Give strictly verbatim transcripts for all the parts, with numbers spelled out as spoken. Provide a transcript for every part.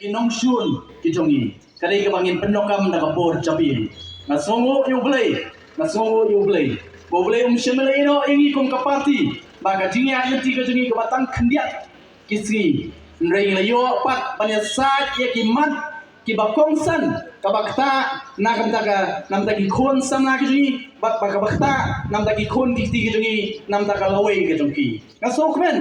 ki nongshun ki jong ngi. Ka dei kaba ngin pyndonkam da ka bor jabieng. Nga sngewnguh ïa U Blei, nga sngewnguh ïa U Blei ba U Blei um shym la ïehnoh ïa ngi kum ka party ba ka jingïaid lynti ka jong ngi kaba tang khyndiat ki sngi. Hynrei ngi la ïoh pat ban ïasaid ïa ki mat kiba kongsan, kaba ktah na ka bynta ka, na bynta ki khun samla ki jong ngi, bad ba kaba ktah na bynta ki khun ki kti ki jong ngi, na bynta ka lawei ka jong ki. Nga sngewkmen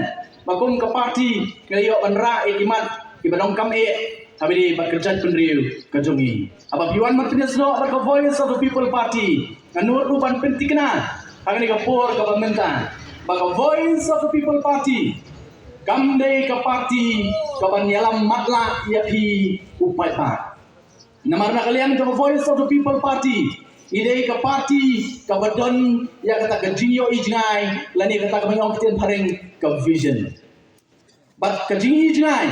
ba kum ka party ngi la ïoh ban rah ïa ki mat kiba donkam eh ha kane ka jait bynriew ka jong ngi. Haba phi wan ban pynïasnoh bad ka Voice of the People Party, nga nud ruh ban pynthikna ha kane ka por kaba mynta ba ka Voice of the People Party kam dei ka party kaban ïalam matlah ïa phi u paidbah. Namar na ka liang jong ka Voice of the People Party, ngi dei ka party kaba don ïa kata ka jingïohi jngai, lane kata kaba ngi ong ktien phareng ka vision. Bad ka jingïohi jngai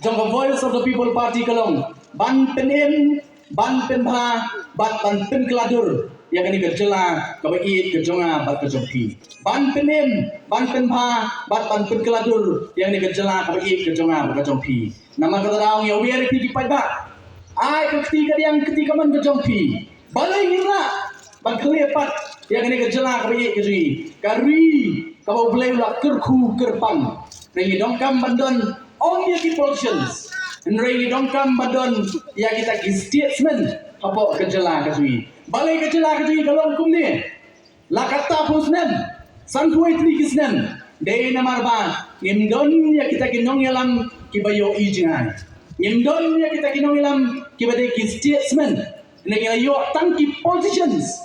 jong ka Voice of the People Party ka long ban pynim, ban pynbha, bad ban pynkylla dur ïa kane ka jylla kaba ïeit ka jong nga bad ka jong phi. Ban pynim, ban pynbha, bad ban pynkylla dur ïa kane ka jylla kaba ïeit ka jong nga bad ka jong phi. Namar kata daw ngi wer ïa phi ki paidbah, ai ka kti kadiang, kti kamon ka jong phi. Balei ngin lah ban khleh pat ïa kane ka jylla kaba ïeit ka jong ngi, ka ri kaba U Blei u la kyrkhu kyrpang? Hynrei ngi donkam ban don ym ïa ki politicians, hynrei ngi donkam ban don ïa kita ki statesmen hapoh ka jylla ka jong ngi. Balei ka jylla ka jong ngi ka long kumne? La katta phew snem, sanphew wei tylli ki snem, dei namar ba ngim don ïa kita ki nongïalam kiba ïohi jngai. Ngim don ïa kita ki nongïalam kiba dei ki statesmen. Ngi la ïoh tang ki politicians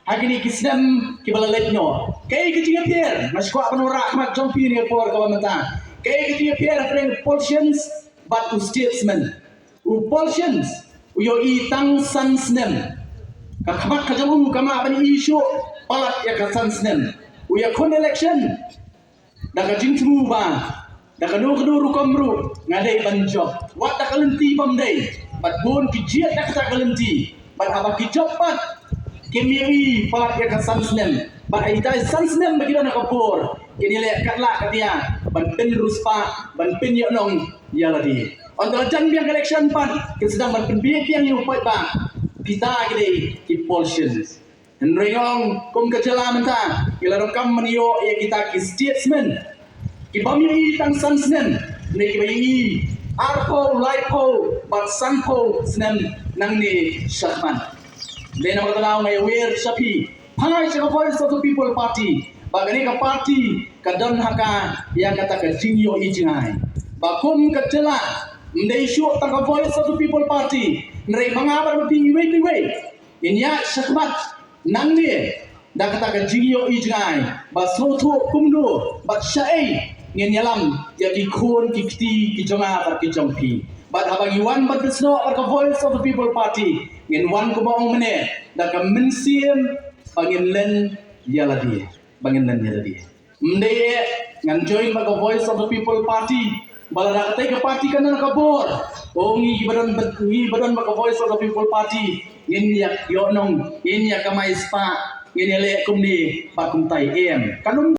ha kine ki snem kiba la leit noh. Kaei ka jingïapher? Nga sngewkwah ban wanrah ha khmat jong phi ha kane ka por kaba mynta. Kaei ka jingïapher hapdeng politicians bad u statesman? U politicians u ïohi tang san snem. Ka khmat ka jong u kam lah ban ïohi shuh palat ïa ka san snem. U ïakhun election da ka jingthmu ba da kano kano rukom ruh nga dei ban jop, wat da ka lynti bym dei, bad bun ki jied da kata ka lynti. Bad haba ki jop pat, kim ïohi palat ïa ka san snem. Bad ha itai san snem ba ki don ha ka bor, kin ïaleh katba lah katba ïa ban pynriewspah, ban pynïohnong ïa lade. Hynda la jan biang ka election pat, kin sdang ban pynbieit biang ïa u paidbah. Kita ki dei ki politicians. Hynrei nga ong, kum ka jylla mynta ngi la donkam ban ïoh ïa kita ki statesmen kiba ym ïohi tang san snem, hynrei kiba ïohi arphew, laiphew bad sanphew snem nangne shakhmat. Dei namar kata daw nga ïawer sha phi, phai sha ka Voice of the People Party, ba kane ka party ka don ha ka ïa kata ka jingïohi jngai. Ba kum ka jylla, ym dei shuh tang ka Voice of the People Party, hynrei ma nga bad ma phi iwei pa iwei, ngin ïaid shakhmat nangne da kata ka jingïohi jngai ba sngewthuh kumno bad shaei ngin ïalam ïa ki khun ki kti ki jong nga bad ki jong phi. Bad haba ngi wan ban pynsnoh bad ka Voice of the People Party, ngin wan kumba ong mynne da ka mynsiem ba ngin len ïa lade, ba ngin len ïa lade. Ym dei eh ngan join bad ka Voice of the People Party, ba lada katei ka party kan don ka bor, o ngi kiba don, ngi ba don bad ka Voice of the People Party ngin ïa ïohnong, ngin ïa kamai spah, ngin ïa leh kumne bad kumtai, em? Kan ym